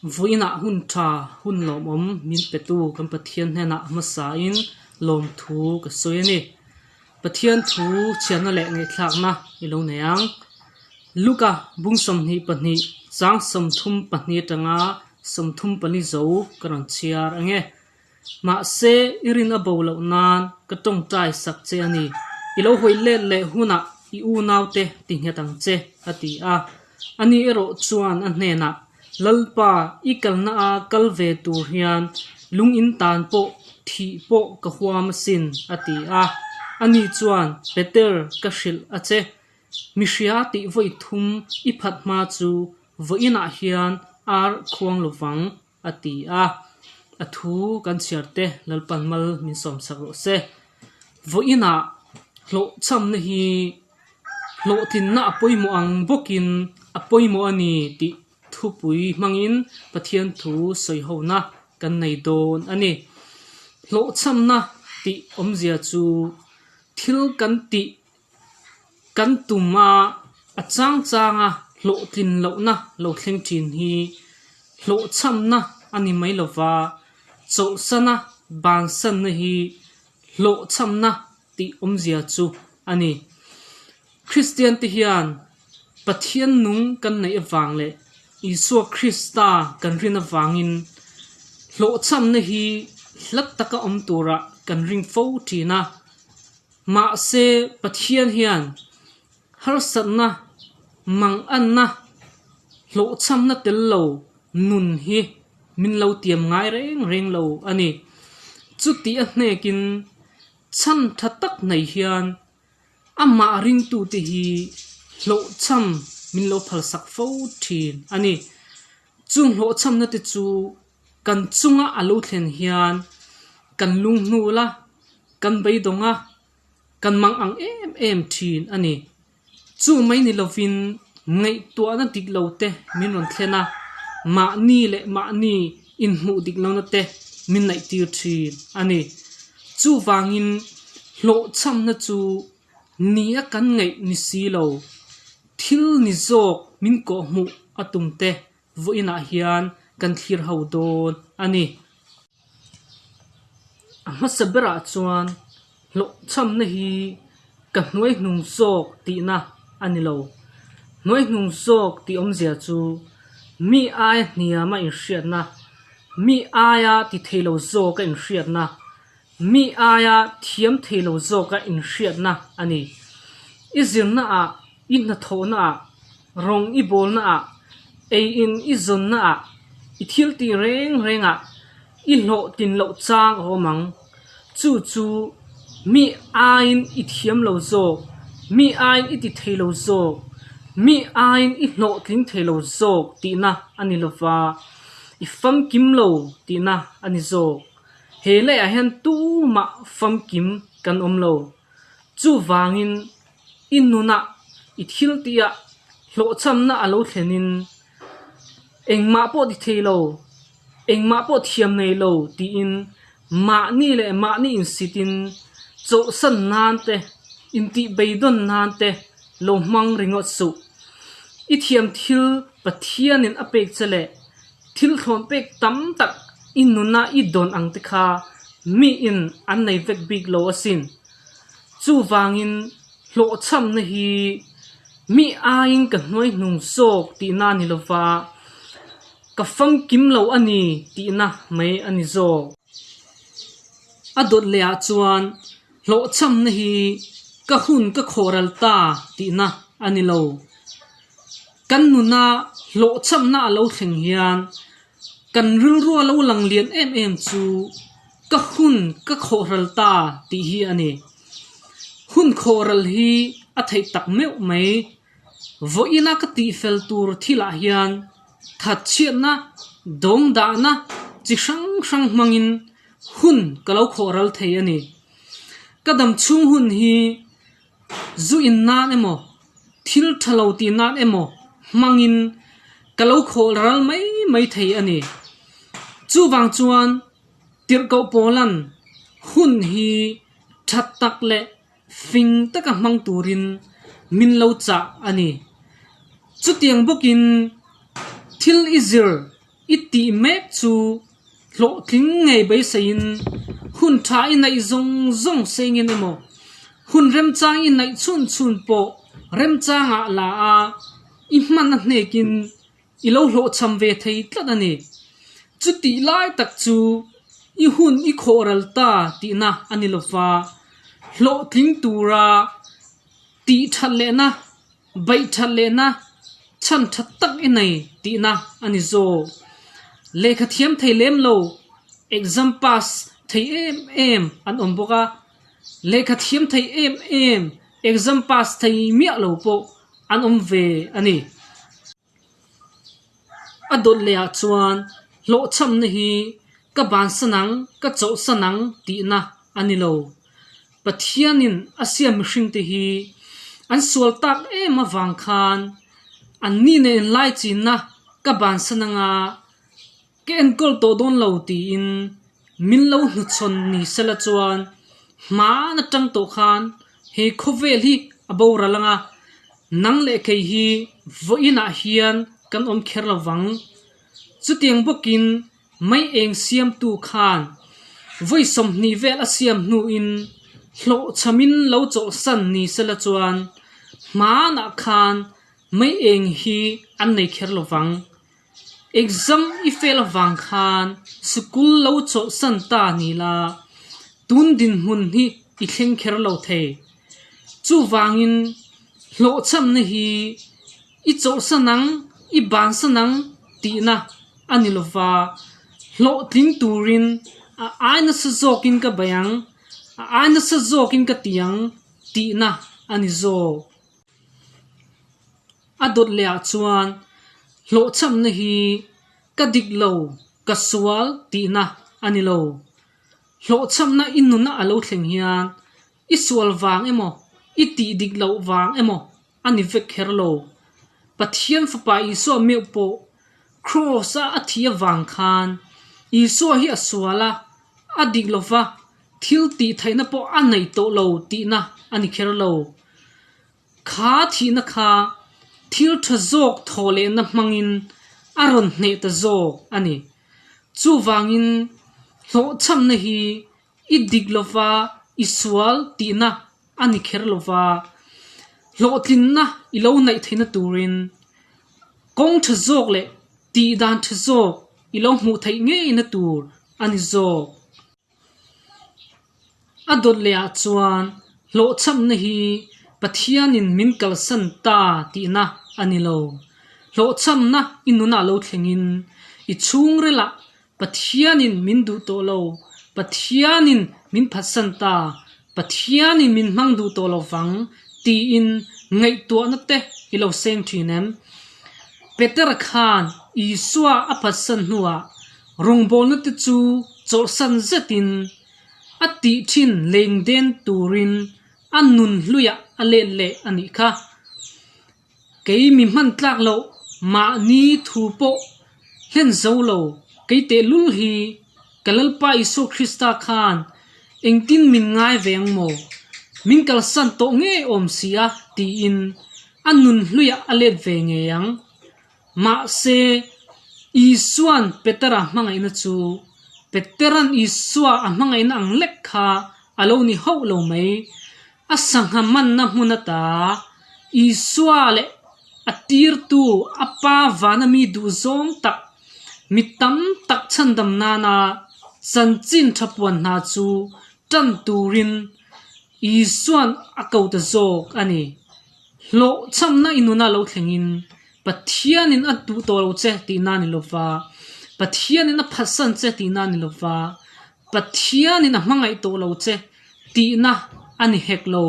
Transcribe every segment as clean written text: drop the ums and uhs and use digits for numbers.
Vawiinah hun tha hun lawmawm min petu kan Pathian hnenah hmasain lawmthu ka sawi a ni. Pathian thu chhiatna leh ngaihthlakna i lo nei ang. Luka bung 22 chang 32 atanga 34 zo ka rawn chhiar ang e. Mahse, i rin a bo loh nan ka tawngtai sak che a ni. I lo hawi let leh hunah i unaute ti nghet ang che, a ti a. Ani erawh chuan a hnenah, Lalpa, i kalna a kal ve tur hian lung in tan pawh thih pawh ka huam asin, a ti a. Ani chuan, Peter, ka hrilh a che. Mi hria tih vawi thum i phat hma chu vawiinah hian ar khuang lovang. a ti a, a thu kan chhiar te Lalpan mal min sawm sak rawh se. Vawiinah hlawhchhamna hi hlawhtlinna a pawimawh ang bawkin a pawimawh a ni tih thupui hmangin Pathian thu sawi hona kan nei dawn a ni. Hlawhchhamna tih awmzia chu thil kan tih Kan tum a, a chang changa hlawhtlin lohna lo thleng thin hi hlawhchhamna a ni mai lova, chawlhsana bansanna hi hlawhchhamna tih awmzia chu a ni. Kristian te hian Pathian nung kan neih avang leh Isua Krista kan rin avangin hlawhchhamna hi hlat taka awm tura kan ring fo thin a. Mahse, Pathian hian harsatna, manganna, hlawhchhamna tel lo nun hi min lo tiam ngai reng reng lo a ni. Chuti a hnekin chhan tha tak nei hian amah ringtute hi hlawhchham min lo phalsak fo thin a ni. Chung hlawhchhamna te chu kan chunga a lo thlen hian kan lunghnul a, kan beidawng a, kan mang ang em em thin a ni. Chu mai ni lovin ngaihtuahna dik lo te min rawn thlen a, mahni leh mahni inhmuh dik lohna te min naihtir thin a ni. Chuvangin hlawhchhamna chu ni a kan ngaih ni si lo, thil ni zawk min kawhhmuh a tum te vawiinah hian kan thlir ho dawn a ni. A hmasa berah chuan hlawhchhamna hi ka hnuai hnung zawk tihna a ni lo. Hnuai hnung zawk tih awmzia chu mi aia hniama inhriatna, mi aia ti thei lo zawka inhriatna, mi aia thiam thei lo zawka inhriatna a ni. I zirnaah, i hnathawhnaah, rawng i bawlnaah, ei in i zawnnaah, i thil tih reng rengah i hlawhtlin loh chang a awm ang. Chu chu mi aiin i thiam lo zawk, mi aiin i ti thei lo zawk, mi aiin i hlawhtling thei lo zawk tihna a ni lova, i famkim lo tihna a ni zawk. He leiah hian tumah famkim kan awm lo. Chuvangin i nunah i thil tihah hlawhchhamna a lo thlenin engmah pawh ti thei lo, engmah pawh thiam nei lo tiin mahni leh mahni insitin chawlhsan nan te, intih beidawn nan te lo hmang ringawt suh. I thiam thil Pathianin a pek che leh Thil thlawn pek tam tak i nuna i dawn ang te kha miin an nei vek bik lo asin. Chuvangin hlawhchhamna hi mi aiin ka hnuai hnung zawk tihna a ni lova, ka famkim lo a ni tihna mai a ni zawk. A dawt leh ah chuan hlawhchhamna hi ka hun ka khawhral ta tihna a ni lo. Kan nuna hlawhchhamna a lo thleng hian kan rilru a lo lang lian em em chu ka hun ka khawhral ta tih hi a ni. Hun khawhral hi a theih tak meuh mai. Vawiina ka tihfel tur thilah hian thatchhiatna, dawngdahna chi hrang hrang hmangin hun ka lo khawhral thei a ni. Ka damchhung hun hi Zu in nan emaw, thil tha lo tih nan emaw hmangin ka lo khawh ral mai mai thei a ni. Chuvang chuan tirhkoh pawlan hun hi tha tak leh fing taka hmang turin min lo chah a ni. Chutiang bawkin thil i zir, i tih mek chu hlawhtling ngei beiseiin hun tha i naih zawng zawng sengin emaw, hun remchang i naih chhun chhun pawh remchangah la a, i hman a hnekin i lo hlawhchham ve thei tlat a ni. Chutih lai tak chu i hun i khawh ral ta tihna a ni lova, hlawhtling tura tih that lehna, baih that lehna chhan tha tak i nei tihna a ni zawk. Lehkha thiam thei lem lo, exam pass thei em em an awm bawk a, lehkha thiam thei em em, exam pass thei miah lo pawh an awm ve a ni. A dawt leh ah chuan hlawhchhamna hi ka bansan ang, ka chawlhsan ang tihna a ni lo. Pathianin a siam mihringte hi an sual tak em avang khan anni nen inlaichinna ka bansan anga ka enkawl tawh dawn lo tiin min lo hnuchhawn ni sela chuan hmaan atang tawh khan he khawvel hi a boral anga nang leh kei hi vawiinah hian kan awm kher lo vang. Chutiang bawkin mei eng siamtu khan vawi 20 vel a siam hnuin hlawhchhamin lo chawlhsan ni sela chuan hmaanah khan mei eng hi an nei kher lo vang. Exam i fail avang khan sikul lo chawlhsan ta ni la, tun dinhmun hi i thleng kher lo thei. Chuvangin hlawhchhamna hi i chawlhsan ang, i bansan ang tihna a ni lova, hlawhtling turin a ai nasa zawkin ka bei ang, a ai nasa zawkin ka ti ang tihna a ni zawk. A dawt leh ah chuan hlawhchhamna hi ka dik lo, ka sual tihna a ni lo. Hlawhchhamna i nuna a lo thleng hian i sual vang emaw, i tih dik loh vang emaw a ni vek kher lo. Pathian Fapa Isua meuh pawh Kraws-a a thih avang khan Isua hi a sual a, a dik lova thil tih theihna pawh a nei tawh lo tihna a ni kher lo. Kha thihna kha thil tha zawk thawh lehna hmangin a rawn hneh ta zawk a ni. Chuvangin hlawhchhamna hi i dik lova i sual tihna a ni kher lova, hlawhtlinna i lo naih theihna turin kawng tha zawk leh tih dan tha zawk i lo hmuh theih ngeina tur a ni zawk. A dawt leh ah chuan hlawhchhamna hi Pathianin min kalsan ta tihna a ni lo. Hlawhchhamna i nunah lo thlengin i chhungrilah Pathianin min duh tawh lo, Pathianin min phatsan ta, Pathianin min hmang duh tawh lo vang tiin ngaihtuahna te i lo seng thin em? Petera khan Isua a phatsan hnuah rawngbawlna te chu chawlhsan zetin a tih thin lengden turin a nun hluiah a let leh a nih kha. Kei mi hman tlak loh mahni thu pawh hlen zo lo kei tehlul hi ka Lalpa Isua Krista khan engtin min ngai ve ang maw? Min kalsan tawh ngei awm si a tiin a nun hluiah a let ve ngei ang. Mahse, Isua'n Petera hmangaihna chu Petera'n Isua a hmangaihna ang lek kha a lo ni hauh lo mai. A sangha manna hmun ata Isua leh a tirtu a Pa vana mi duhzawng tak, mi tam tak chhandam nana chanchin tha puan hna chu tan turin Isua'n a ko ta zawk a ni. Hlawhchhamna i nuna lo thlengin Pathianin a duh tawh lo che tihna a ni lova, Pathianin a phatsan che tihna a ni lova, Pathianin a hmangaih tawh lo che tihna a ni hek lo.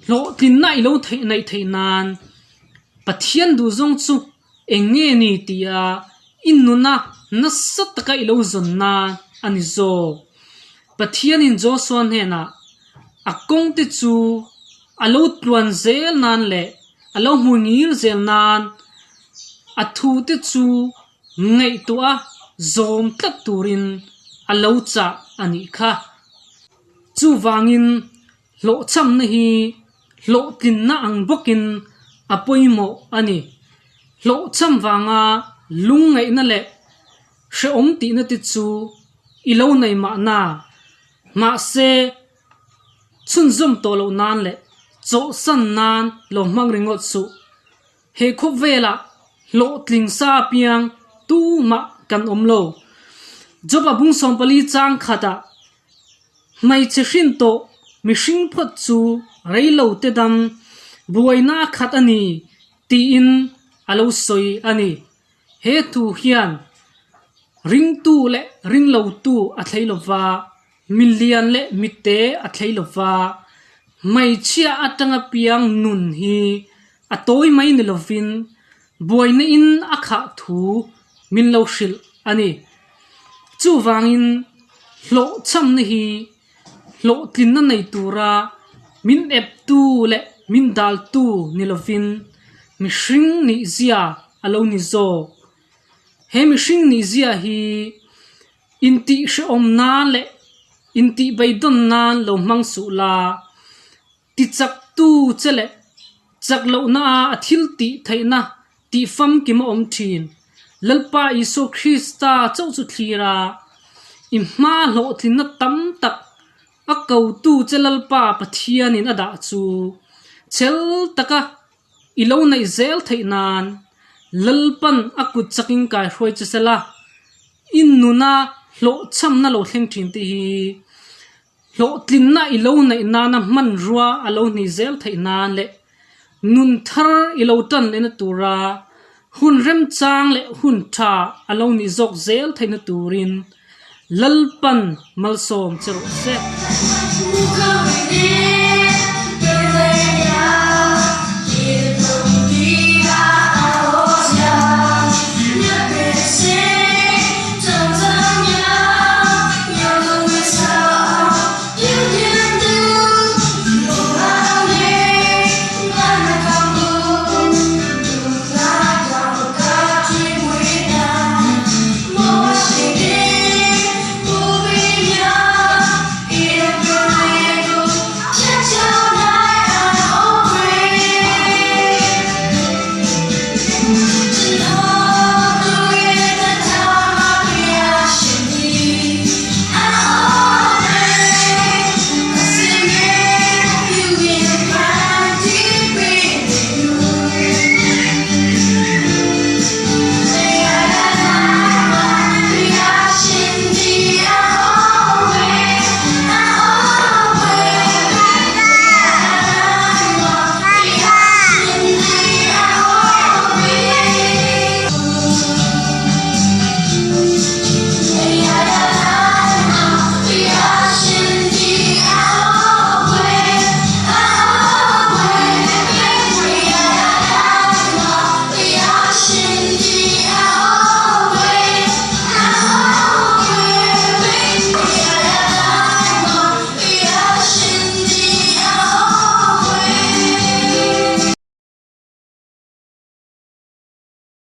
Hlawhtlinna i lo theih naih theih nan Pathian duhzawng chu eng nge ni tia i nuna nasa taka i lo zawn nan a ni zawk. Pathianin Joshua hnenah a kawngte chu a lo tluan zel nan leh a lo hmu ngil zel nan a thute chu ngaihtuah a zawm tlat turin a lo chah a nih kha. Chuvangin hlawhchhamna hi hlawhtlinna ang bawkin a pawimawh a ni. Hlawhchham vanga Lungngaihna leh hrehawm tihna te chu i lo nei mahna. Mahse, chhunzawm tawh loh nan leh chawhsan nan lo hmang ringawt suh. He khawvelah hlawhtling sa apiang tumah kan awm lo. Job-a bung 14 chang khatah hmeichhe hrin tawh mihring phawt chu reilo te dam buaina a khat a ni tiin a lo sawi a ni. He thu hian ringtu leh ringlotu a thlei lo va, milian leh mite a thlei lo va, hmeichhia atanga piang nun hi a tawi mai ni lovin buaina in a khah thu min lo hrilh a ni. Chuvangin hlawhchhamna hi hlawhtlinna nei tura min eptu leh min daltu ni lovin mihring nihzia a lo ni zawk. He mihring nihzia hi intihhrehawm nan leh intihbeidawn nan lo hmang suh la, Tichaktu che leh chak lohna a a thil tih theihna tih famkim a awm thin. Lalpa Isua Krista chauh chu thlir a, i hma hlawhtlinna tam tak a kotu che Lalpa Pathianin a dah chu chel taka i lo neih zel theih nan Lalpan a kut chakin kaihruai che sela, i nuna hlawhchhamna lo thleng thin te hi Hlawhtlinna i lo neih nana hmanrua a lo hni zel theih nan leh nun thar i lo tan lehna tura hun remchang leh hun tha a lo nih zawk zel theihna turin Lalpan malsawm che rawh se.